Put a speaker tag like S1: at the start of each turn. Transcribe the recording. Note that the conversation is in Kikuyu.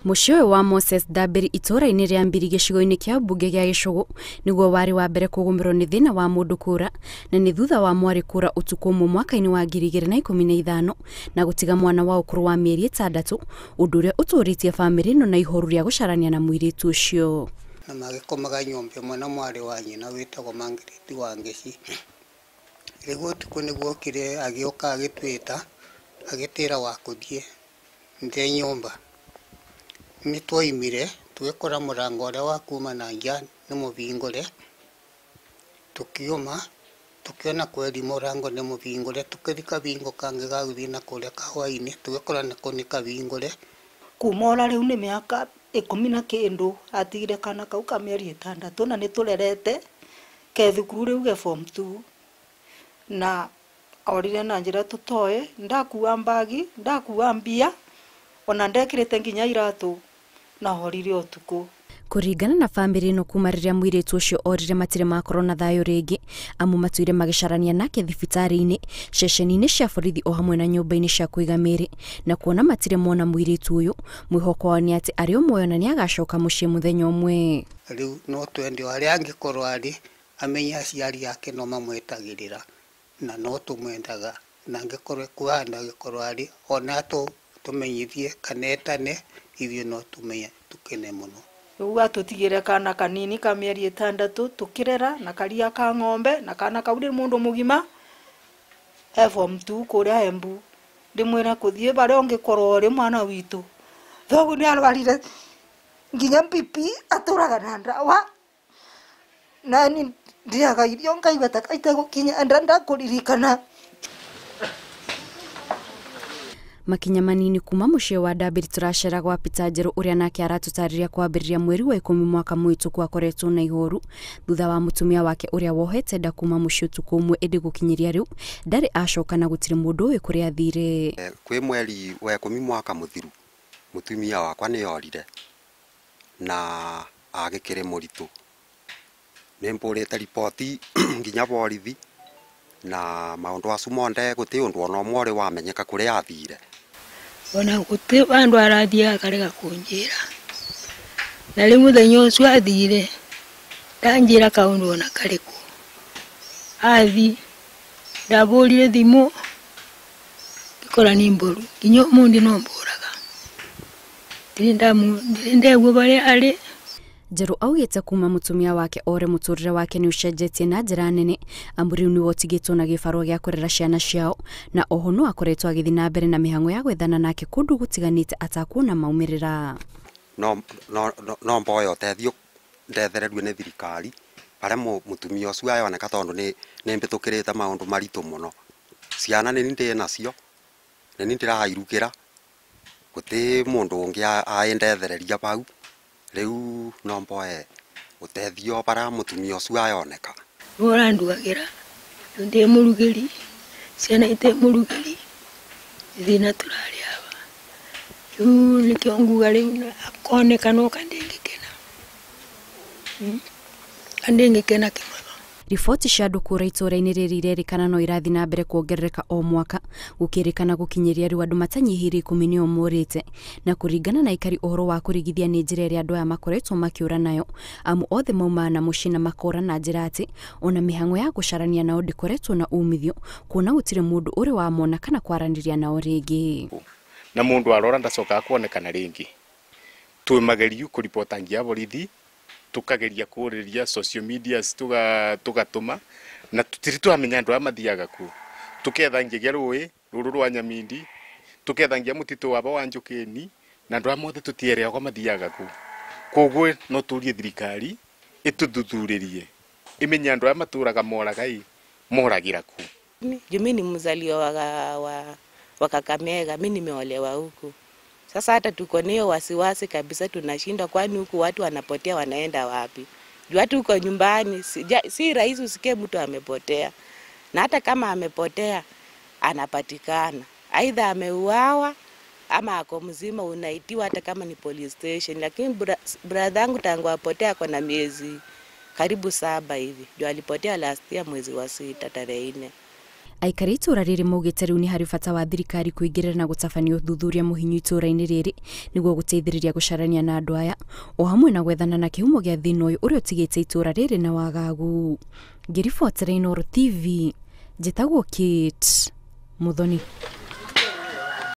S1: Mũciĩ ũyũ wa Moses Ndambĩri itũũra-inĩ rĩa Mbiri gĩcigo-inĩ kĩa mbunge gĩa Gĩcũgũ nĩguo warĩ wa mbere kũgũmĩrwo nĩ thĩna wa mũndũ kũra, na nĩ thutha wa mwarĩ kũra ũtukũ ũmwe mwaka-inĩ wa 2015 na gũtiga mwana wa ũkũrũ wa mĩeri 6, ũndũ ũrĩa ũtũrĩtie bamĩrĩ ĩno na ihoru rĩa gũcarania na mũirĩtu ũcio.
S2: Na magĩkomaga nyũmba ĩmwe na mwarĩ wa nyina wĩtagwo Margaret Wangeci. Rĩu ũtukũ nĩguo okire agĩũka agĩtwĩta agĩtĩra wa kũthiĩ nde nyũmba. Nĩ twoimire tũgĩkora mũrango ũrĩa wa kuma na nja nĩ mũhingũre, tũkiuma tũkĩona kweri mũrango nĩ mũhingũre, tũkĩthi kabingo kangĩ ga gũthiĩ na kũrĩa kahũa-inĩ tũgĩkora nako nĩ kahingũre.
S3: Kuma ora rĩu nĩ mĩaka 10 na kĩndũ atigire kana kau ka mĩeri 6 na nĩ tũrerete ke thukuru rĩu ge form 2 na orire na njĩra tũtoe ndakua mbagi ndakua mbia ona ndekĩrĩte nginya iratũ na orire ũtukũ.
S1: Kũringana na bamĩrĩ ĩno kuma rĩrĩa mũirĩtu ũcio orire matirĩ makorwo na thayũ rĩngĩ, amu matũire magĩcarania nake thibitarĩ-inĩ, ceceni-inĩ cia borithi o hamwe na nyũmba-inĩ cia kũiga mĩĩrĩ, na kuona matirĩ mona mũirĩtu ũyũ, mwĩhoko wao nĩ atĩ arĩ o muoyo na nĩagacoka mũciĩ mũthenya ũmwe.
S2: Rĩu no twende o harĩa angĩkorwo arĩ amenye aciari ake no mamwetagĩrĩra na no tũmwendaga, na angĩkorwo kũhanda angĩkorwo arĩ ona tũmenyithie kana etane ithuĩ no tũmenye tũkene mũno.
S3: Rĩu atũtigĩre kana kanini ka mĩeri 6 tũkĩrera na karia ka ng'ombe na kana kau ndĩ mũndũ mũgima e form 2 kũrĩa Embu ndĩmwĩra kũthiĩ barĩa ũngĩkorwo ũrĩ mwana witũ. Thoguo nĩ arwarire nginya BP atũraga na ndawa na ni ndĩaga irio ngaigua ta itegũkinya nda ndakũririkana.
S1: Makinya manini kuma mũciĩ wa Ndambĩri tũracera gwa Peter Njerũ ũrĩa nake aratũtarĩria kwambĩrĩria mweri wa 10 mwaka mũhĩtũku akoretwo na ihoru thutha wa mũtumia wake ũrĩa wohete nda kuma mũciĩ ũtukũ ũmwe, ĩndĩ gũkinyĩria rĩu ndarĩ acoka na gũtirĩ mũndũ ũĩ kũrĩa athire.
S4: Kwĩ mweri wa 10 mwaka mũthiru mũtumia wakwa nĩ orire na agĩkĩrĩ mũritũ. Nĩ mbũrĩte riboti nginya borithi na maũndũ acu monde gũtirĩ ũndũ ona ũmwe ũrĩ wamenyeka kũrĩa athire.
S5: Ona gũtirĩ handũ arathiĩ akarega kũnjĩra, na rĩu mũthenya ũcio athire ndanjĩra kaũndũ ona karĩkũ. Athi ndabũrire thimũ ngĩkora nĩ mbũru, nginya ũmũthĩ no mbũraga, ndirĩ ndegua barĩa arĩ.
S1: Njerũ augĩte kuma mũtumia wake ore mũtũrĩre wake nĩ ũcenjetie na njĩra nene, amu rĩu nĩwe ũtigĩtwo na gĩbarũa gĩa kũrera ciana ciao, na oho no akoretwo agĩthiĩ na mbere na mĩhang'o ya gwethana nake kũndũ gũtiganĩte atakuona maumĩrĩra.
S4: No mboe ũteithio ndethererio nĩ thirikari barĩa mũtumia ũcio ayoneka tondũ nĩ mbĩtũkĩrĩte maũndũ maritũ mũno. Ciana nĩ ndĩ nacio, nĩ ndĩrairugĩra, gũtirĩ mũndũ ũngĩ aendethereria bau. Rĩu no mboe ũteithio barĩa mũtumia ũcio ayoneka.
S5: Nĩwe ũrandugagĩra, ndĩ mũrugĩri, ciana itĩ mũrugĩri, thĩna tũrarĩ aba. Rĩu nĩkĩo nguga rĩu akoneka no kandĩngĩkena. Kandĩngĩkena kĩmotho.
S1: Riboti cia andũ kũra itũũra-inĩ rĩrĩ irerĩkana no irathiĩ na mbere kuongerereka o mwaka, gũkĩrĩkana gũkinyĩria rĩu andũ matanyihĩire 10 nĩo morĩte, na kũringana na aikari ũhoro wa kũrigithia nĩ njĩra ĩrĩa andũ aya makoretwo makĩũra nayo, amu othe maumaga na mũciĩ na makora na njĩra atĩ ona mĩhang'o ya gũcarania nao ndĩkoretwo na umithio, kuona gũtirĩ mũndũ ũrĩ wamona kana kwaranĩria nao rĩngĩ.
S6: Na mũndũ arora ndacokaga kuonekana rĩngĩ. Twĩ magerio kũribota nginya borithi, tukageria kũrĩria social media tugatũma na tutiri twamenya andũ aya mathiaga ku. Tuketha nginya rũĩ rũrũ rwa Nyamindi, tuketha nginya mũtitũ wabo wa Njũkĩni, na andũ aya mothe tũtiereagwo mathiaga ku. Koguo no tũrie thirikari ĩtũthuthurĩrie ĩmenye andũ aya matũraga moraga ĩ moragĩra ku.
S7: Juu mimi ni mzaliwa wa Kakamega, mimi nimeolewa huku. Sasa hata tuko nayo wasiwasi kabisa, tunashindwa kwani huku watu wanapotea wanaenda wapi? Juu hata huko nyumbani si rahisi usikie mtu amepotea. Na hata kama amepotea anapatikana. Aidha ameuawa ama ako mzima, unaitiwa hata kama ni police station. Lakini brother yangu tangu apotea ako na miezi karibu 7 hivi. Juu alipotea last year mwezi wa 6 tarehe 4.
S1: Aikari itũra rĩrĩ maugĩte rĩu nĩ harĩ bata wa thirikari kũingĩrĩra na gũtabania ũthuthuria mũhinyu itũra-inĩ rĩrĩ nĩguo gũteithĩrĩria gũcarania na andũ aya o hamwe na gwethana na kĩhumo gĩa thĩna ũyũ ũrĩa ũtigĩte itũra rĩrĩ na wagagu. Ngĩribotera Inooro TV, njĩtagwo Kate Muthoni.